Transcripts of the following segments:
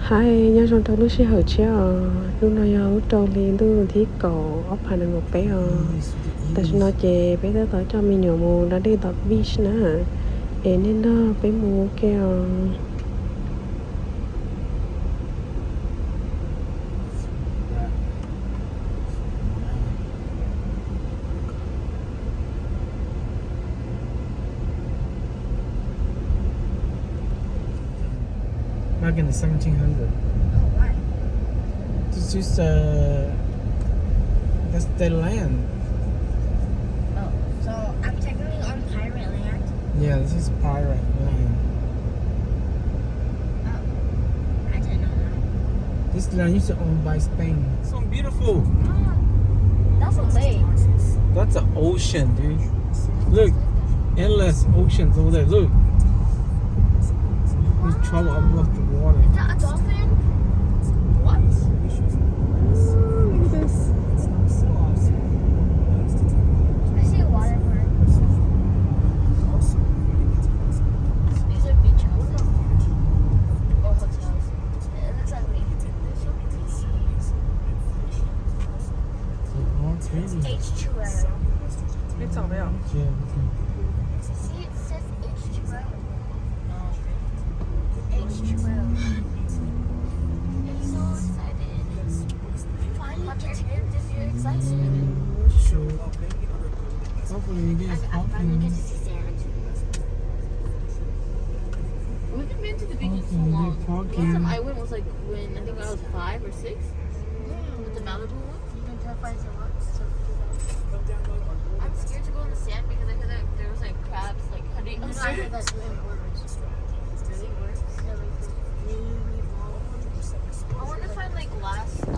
Hais nyob zoo rau lub sij hawm tshiab os, hnub no yog lub rau hli ntuj thib kaum ob phav nees nkaum peb os. Tam sim no ces peb tab tom coj me nyuam mus da dej tom beach na, es nej nrog peb mus ua ke os. Back in the seventeen hundred. Oh, why? This is, uh, that's their land. Oh, so I'm technically on pirate land? Yeah, this is pirate land. Oh, I didn't know that. This land used to owned by Spain. So beautiful. Oh, that's a lake. That's an ocean, dude. Look, endless oceans over there. Look. There's trouble up above the water. Is that a dolphin? What? Ooh, look at this. I see a waterfall. These are beach houses or hotels. It looks like we, there's so many. It's H two O. It's over there. Yeah. See, it says H two O. H two O. I'm so excited. Finally get to hear this. You're excited. Sure. Hopefully we get I, I finally get to see sand. We haven't been to the beach in so long. Last time I went was, like, when I think I was five or six. With the Malibu one. You can tell if I what? So, I'm scared to go in the sand because I hear that there was, like, crabs, like, hunting us. No, I heard that's way worse. Really worse? Yeah, like, really bad. I want to find, like, glass, um,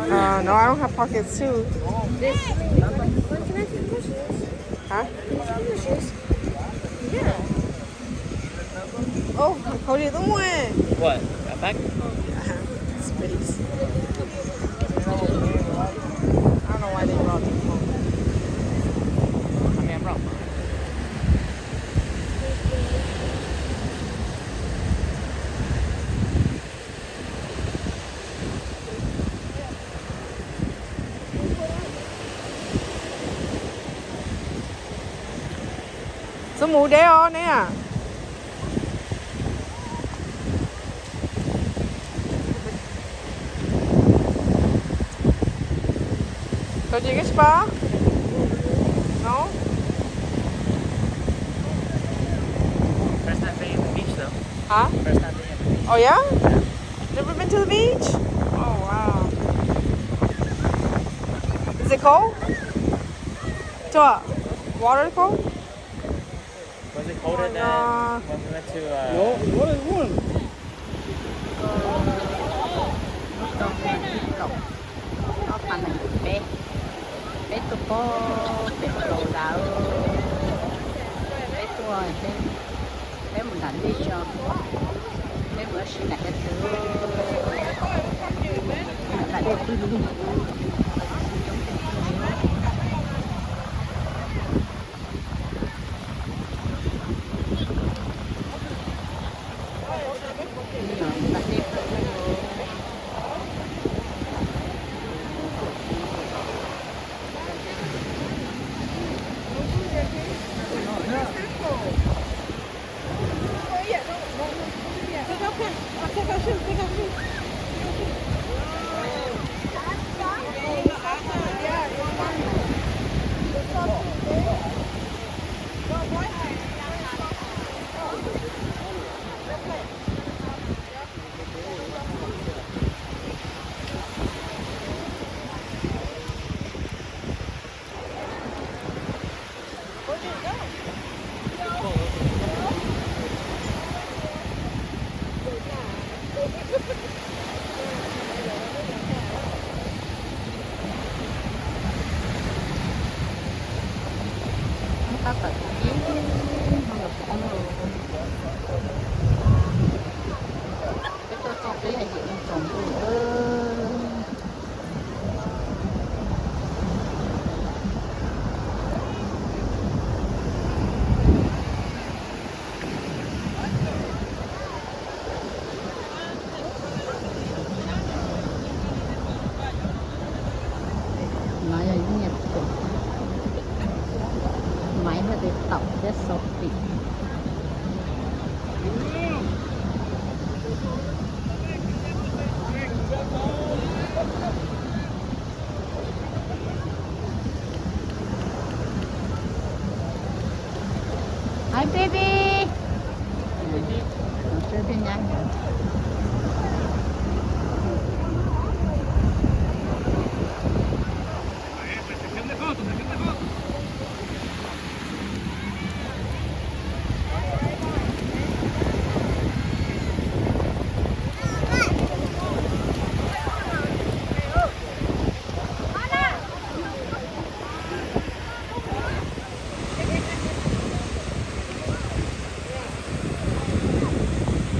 Uh, no, I don't have pockets too. Huh? Oh, khau li tub muaj. What? A bag? Space. I don't know why they brought them home. I mean, I brought mine. Txhob mus deb os neb. Koj tsis koj tsis pab? No. First time being at the beach, though. Huh? First time being at the beach. Oh, yeah? Yeah. Never been to the beach? Oh, wow. Is it cold? What? Water cold? Was it colder than when we went to, uh, no, the water is warm. Lub rau hli thib kaum, ob phav nees nkaum peb, peb tuaj pem Paradise, peb tuaj, peb mus nram dej tso, peb mus ua si nram cov twg, nram dej twg.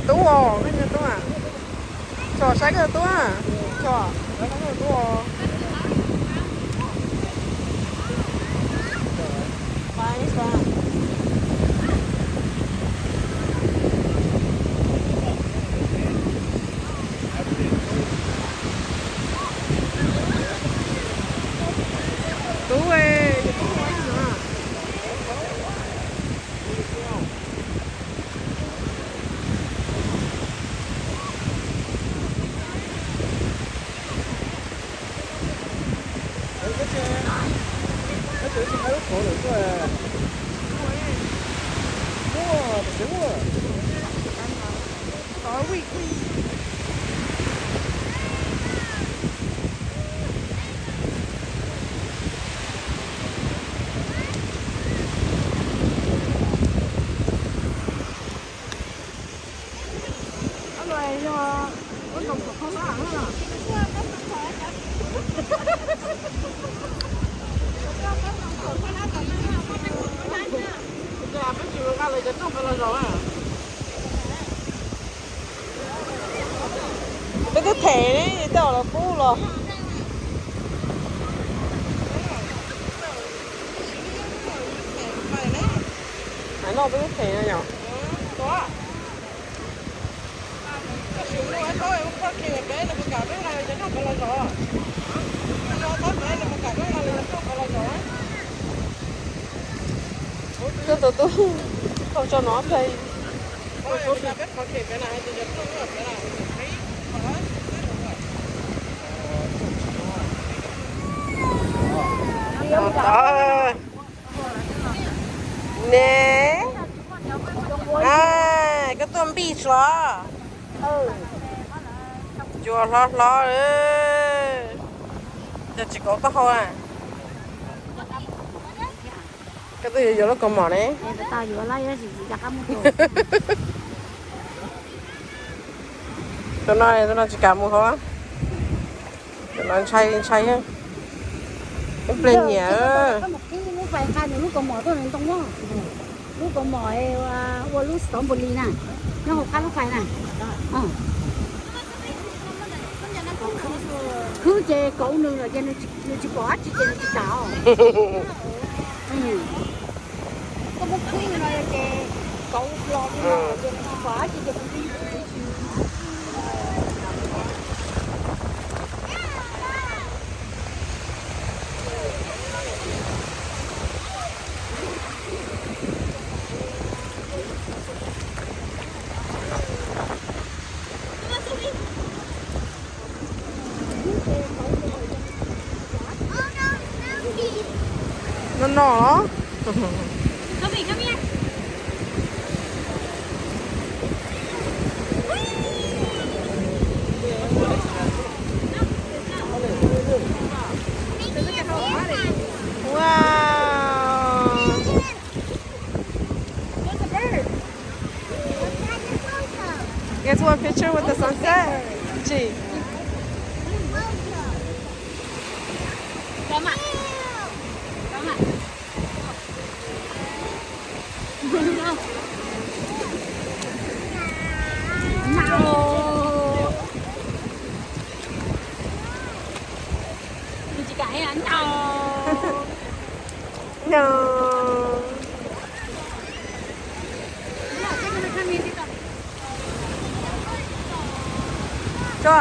Tub os, koj nco tub a? Tso saib koj tub a. Tso saib koj tub os. Tub, tub. Peb twb them ne, tej los kub los. Hais no peb twb them no yom. Koj tus tub, koj tso no play. Ne, koj tuaj beach los? Ncua hlob hlob, cov tsis kauv taub hau a. Koj twb yuav yuav lub kaus mom ne. Tus no, tus no tsis kam mus hauv. Tus no ntshai ntshai. Ib pliag nyiam. Lub kaus mom ua lub xov npum li na, nyob hauv qab lub fais na. Khwb ces kauv nws lawm ces nws tsis pom dab tsi ces nws tsis kam. Koj muab khwb li no ces kauv los li no ces nws tsis pom dab tsi ces nws No no los. Wow. Get one picture with the sunset. Tsis. No. Tso.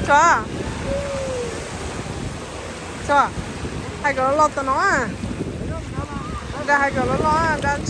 Tso. Tso. Hais kom loj loj tom no. Nrad hais kom loj loj nrad.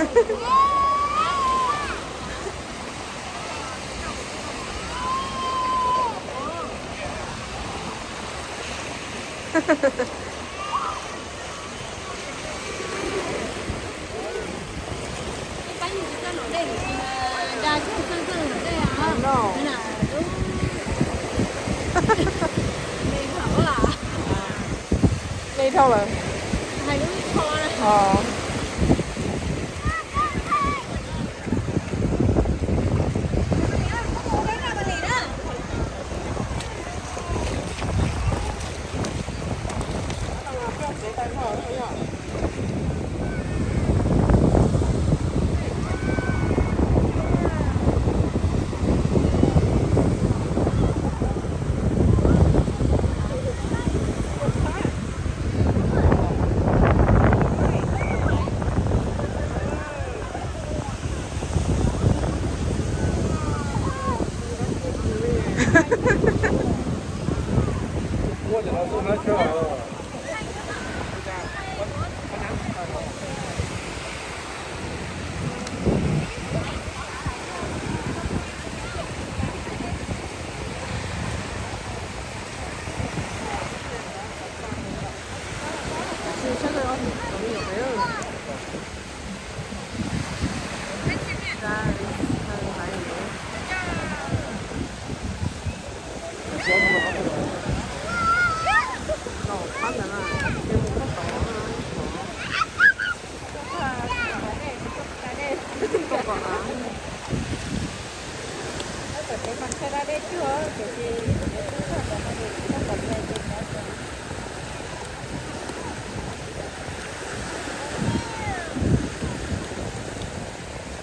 Me dhau lawm.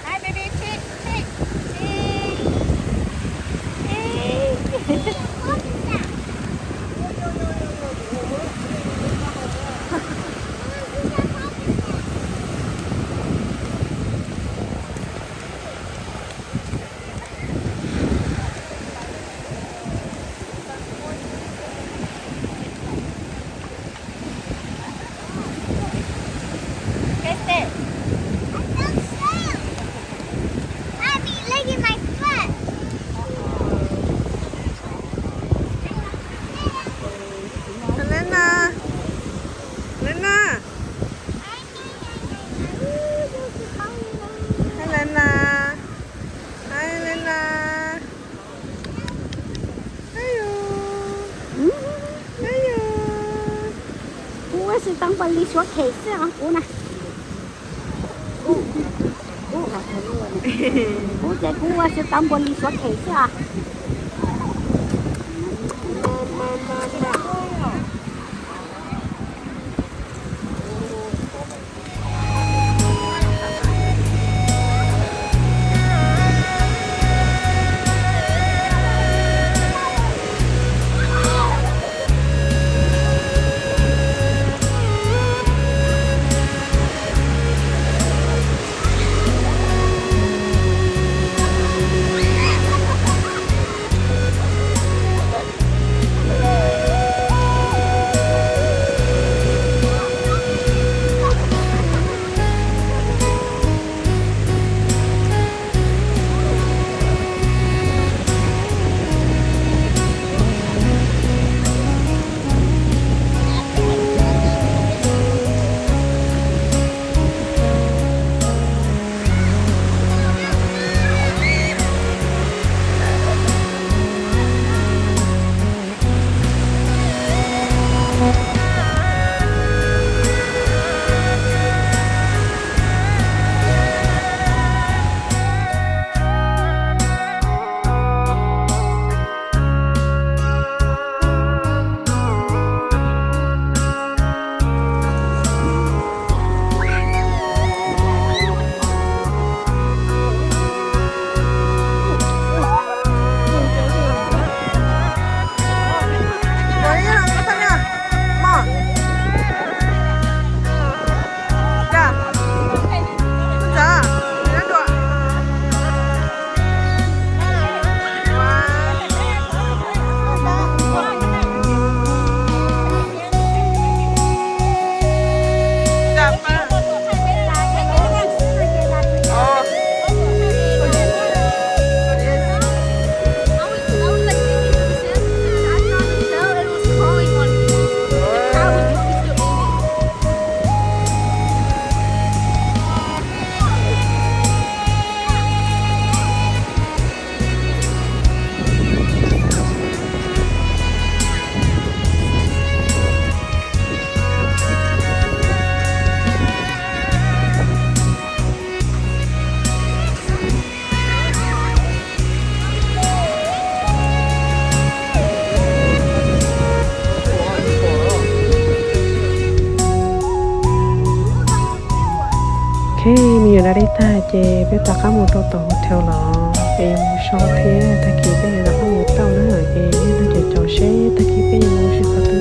Hi, baby pig, pig, pig, pig. Taste it. Mommy, look at my foot. Elena. Elena. Elena. Hi, Elena. Ayu. Ayu. Kuv ua xwb tau npaum li suav khem xwb os kuv na. Kuv ces kuv ua xwb tau npaum li suav khem xwb os. Yuav da dej tag ces peb rov qab mus rau tom hotel los es yuav mus so thiab, tag kis peb yuav rov qab mus tau na. Ces nej nrog caum caum seb tag kis peb yuav mus ua si qhov twg.